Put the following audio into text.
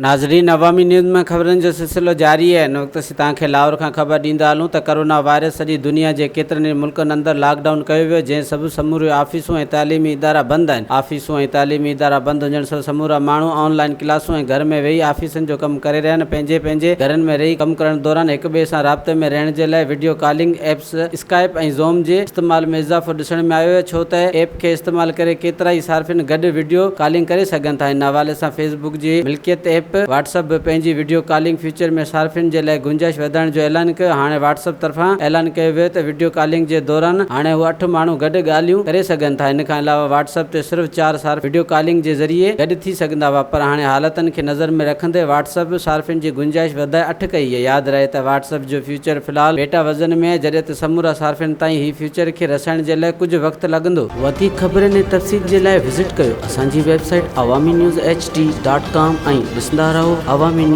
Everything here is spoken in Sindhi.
ناظرين عوامي نيوز ۾ خبرن جو سلسلو جاري آهي هن وقت اسين توهان کي لاهور کان خبر ڏيندا هلون ته ڪرونا وائرس سڄي دنيا جي ڪيترن ئي ملڪن اندر لاڪ ڊائون ڪيو ويو جنهن سبب سموريون آفيسون ۽ تعليمي ادارا بند آهن آفيسون ۽ تعليمي ادارا بند هجڻ سبب سمورا ماڻهو آن لائين ڪلاسون ۽ گهر ۾ ويهي آفيسن جو ڪم ڪري رهيا آهن پنهنجي پنهنجي گهرن ۾ رهي ڪم ڪرڻ دوران هڪ ٻئي سان رابطي ۾ رهڻ جي لاء video calling apps Skype ۽ zoom جي استعمال ۾ اضافو ڏسڻ ۾ آيو آهي ڇو ته ايپ کي استعمال ڪري ڪيترائي صارفين گڏ وڊيو ڪالنگ ڪري سگهن ٿا. ان حوالي سان فيس بڪ جي ملڪيت ايپ واٽس اپ به پنهنجي وڊيو ڪالنگ فيچر ۾ صارفين جي لاء گنجائش وڌائڻ جو اعلان ڪيو. هاڻي واٽس اپ طرفان اعلان ڪيو ويو ته وڊيو ڪالنگ جي دوران هاڻي هو اٺ ماڻهو گڏ ڳالهيون ڪري سگهن ٿا. ان کان علاوه واٽس اپ تي صرف چار صارف وڊيو ڪالنگ جي ذريعي گڏ ٿي سگهندا هئا پر هاڻي حالتن کي نظر ۾ رکندي واٽس اپ صارفين جي گنجائش وڌائي اٺ ڪئي آهي. ياد رهي ته واٽس اپ جو فيچر في الحال بيٽا ورزن ۾ آهي جڏهن ته سمورا صارفين تائين هي فيچر کي رسائڻ جي لاء ڪجهه وقت لڳندو. وڌيڪ خبرن ۽ تفصيل جي لاء وزٽ ڪيو اسان جي website Awami news H D dot com ۽ ڏسندا رهو عوامي نيوز.